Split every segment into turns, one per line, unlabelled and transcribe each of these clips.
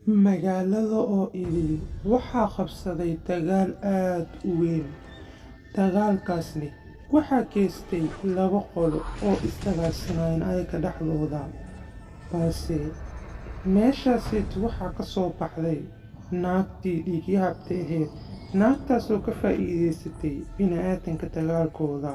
Magaalada oo idil waxaa qabsaday dagaal aad u weyn. Dagaalkaasna waxaa geystay laba qolo oo is dagaalsanayeen ayaga dhexdooda. Balse meeshaasi waxaa ka soo baxday naagtii dhiigyahabta ahayd, naagtaasoo ka faa'iidaysatay bini'aadanka dagaalkooda.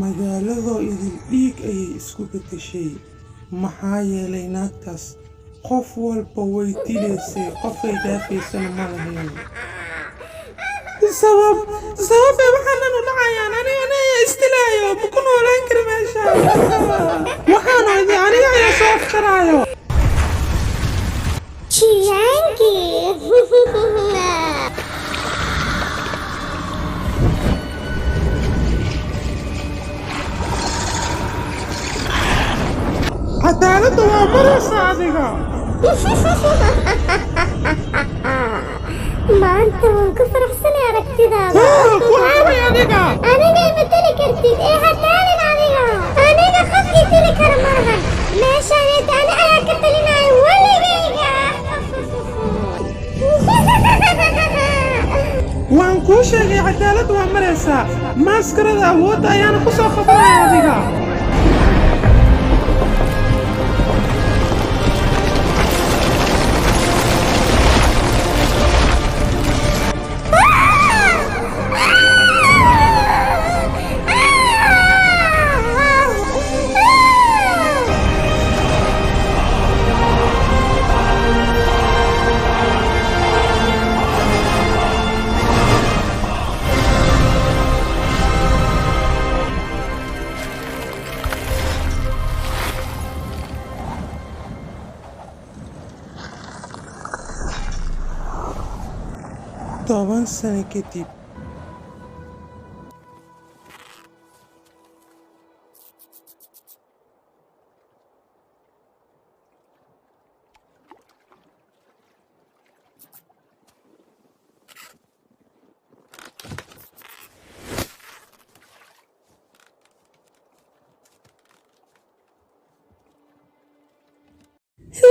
Magaaladoo idil dhiig ayay isku beddeshay, maxaa yeelay naagtaas qof walba way dilaysay, qofay dhaafaysana ma lahayn. Sabab sababay waxaanan u dhacayaan aniga ayaa isdilaayo, ma ku noolaan kari meeshaan. Waxaanu idin aniga ayaa soo afjaraayo.
Chianki.
Cadaaladda waa maraysa adiga.
Maanta waan ku faraxsanay aragtidaada.
Ku aaway adiga.
Aniga ima dili kartid ee hadaalin adiga. Aniga qofkii dili kara malahan. Meeshaan ani ayaa ka talinaya weligayga.
Waan kuu sheegay, cadaaladda waa maraysaa. Maaskarada awoodda ayaana ku soo qabanaya adiga. 10 sano kadib.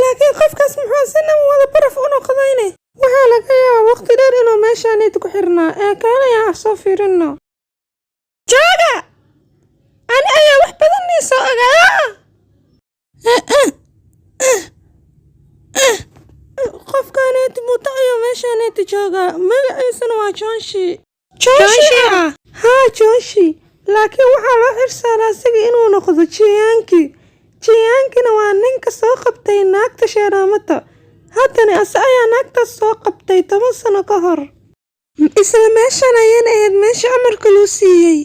Laakiin qofkaas muxuu sinan wada baraf u noqdayne? Waxaa laga yaabaa waqti dheer inuu meeshaanid ku xirnaa ee kaalaya ah soo fiirino. Jooga! Ani ayaa wax badan nii soo ogaa. Qofkaaneeti muddo ayuu meeshaaneeti joogaa. Magaciisana waa Joonshi. Joonshi ah? Haa, Joonshi. Laakiin waxaa loo xirsaaraa asiga inuu noqdo Jiyaanki. Jiyaankina waa ninka soo qabtay naagta sheeraamada. Haddana ase ayaa naagtaas soo qabtay 10 sano ka hor. Isla meeshan ayayna ahayd meesha amarka loo siiyey.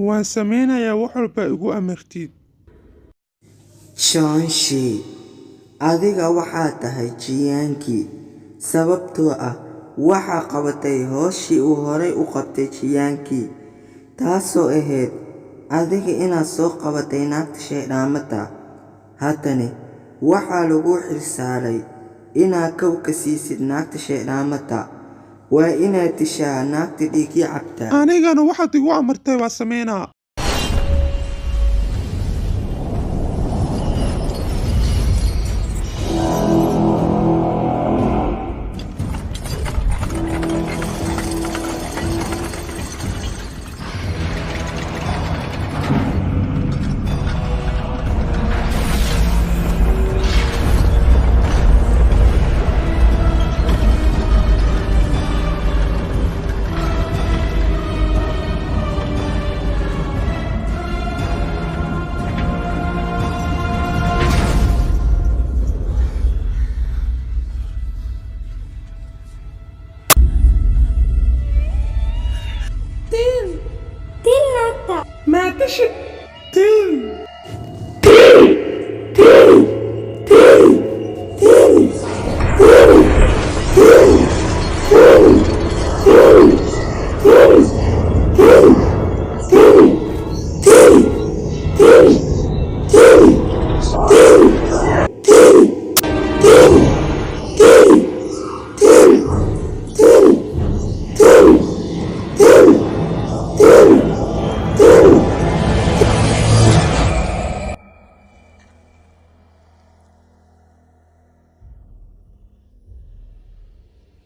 Waan sameynayaa wax walba igu amartid.
Joonshi, adiga waxaad tahay Jiyaanki sababtoo ah waxaa qabatay hawshii uu horay u qabtay Jiyaanki, taasoo ahayd adiga inaad soo qabatay naagta shaydhaamada. Haddana waxaa laguu xilsaaray inaad kow ka siisid naagta shaydhaamada. Waa inaad dishaa naagta dhiigii cabta.
Anigana waxaad igu amartay waa sameynaa.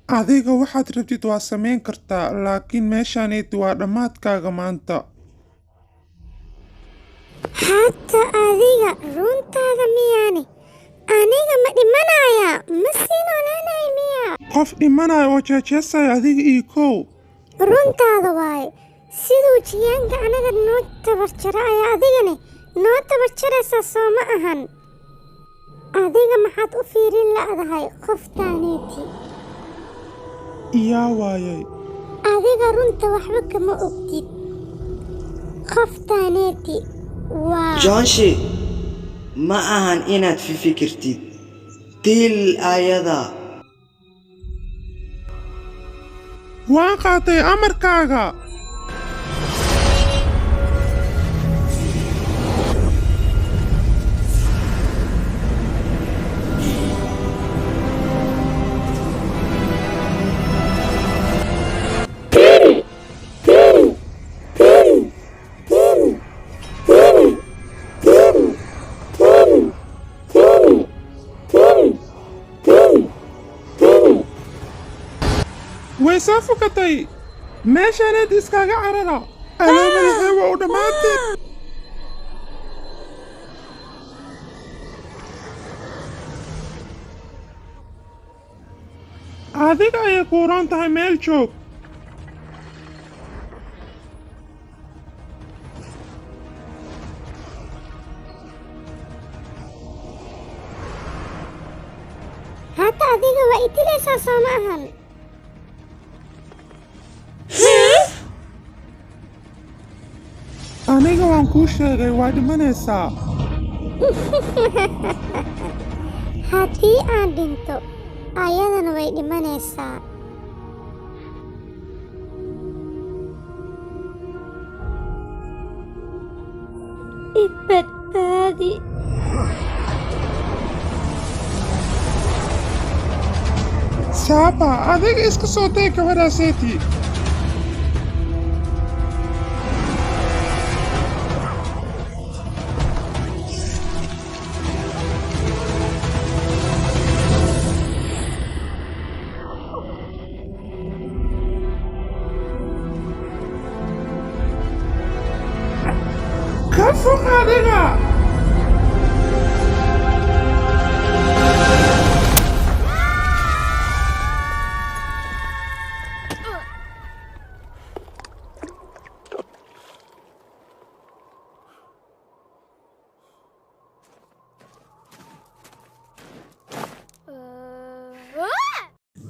Adiga waxaad rabtid waa samayn kartaa, laakiin meeshaneeti waa dhammaadkaaga maanta.
Hadda adiga runtaada miyaane? Aniga ma dhimanayaa? Ma sii noolaanaya miyaa?
Qof dhimanaya oo jeejeesaya adiga iyo kow.
Runtaada waaye. Siduu jiyaanka anaga noo tabarjara ayaa adigane noo tabarjaraysaa, soo ma ahan? Adiga maxaad u fiirin la'dahay qoftaaneeti?
Yaa waayay?
Adiga runta waxba kama ogtid. Qoftaaneeti waa
Johnshi, ma ahan inaad fifikirtid. Dil ayada.
Waan qaatay amarkaaga. Way soo fukatay. Meeshaaneed iskaga carara. Aloo madaxee, waa u dhammaatay. Adiga ayay kuuroon tahay, meel joog.
Hadda adiga waa i dilaysaa, soo ma ahan?
Aniga waan kuu sheegay, waa dhimanaysaa.
Haddii aan dhinto, ayadana way dhimanaysaa. I badbaadi.
Saaba, adiga iska soo day gabadhaaseeti. Ka fog adiga.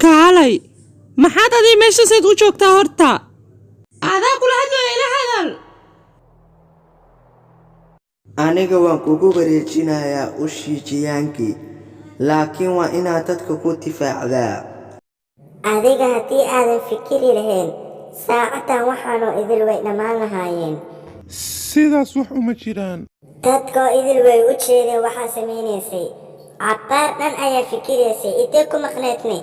Kaalay, maxaad adii meeshasayd u joogtaa horta? Adaa kula hadlooya, ila hadal.
Aniga waan kugu wareejinayaa ushii jiyaankii, laakiin waa inaad dadka ku difaacdaa.
Adiga haddii aadan fikiri lahayn, saacaddan waxaanoo idil way dhammaan lahaayeen.
Sidaas wax uma jiraan.
Dadkoo idil way u jeedeen waxaa samaynaysay. Cabbaar dhan ayaa fikiraysay. Intee ku maqneedne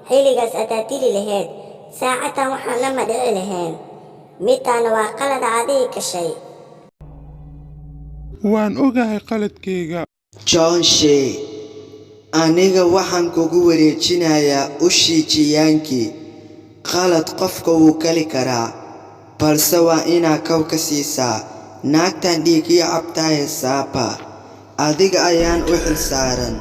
xilligaas? Adaa dili lahayd, saacaddan waxaan lama dhici lahayn. Midtaana waa qalada adiga gashay.
Waan ogahay qaladkayga.
Johnshe, aniga waxaan kugu wareejinayaa ushii jiyaankii. Qalad qofka wuu kali karaa, balse waa inaad kow ka siisaa naagtan dhiigii cabtaaye. Saaba, adiga ayaan u xilsaaran.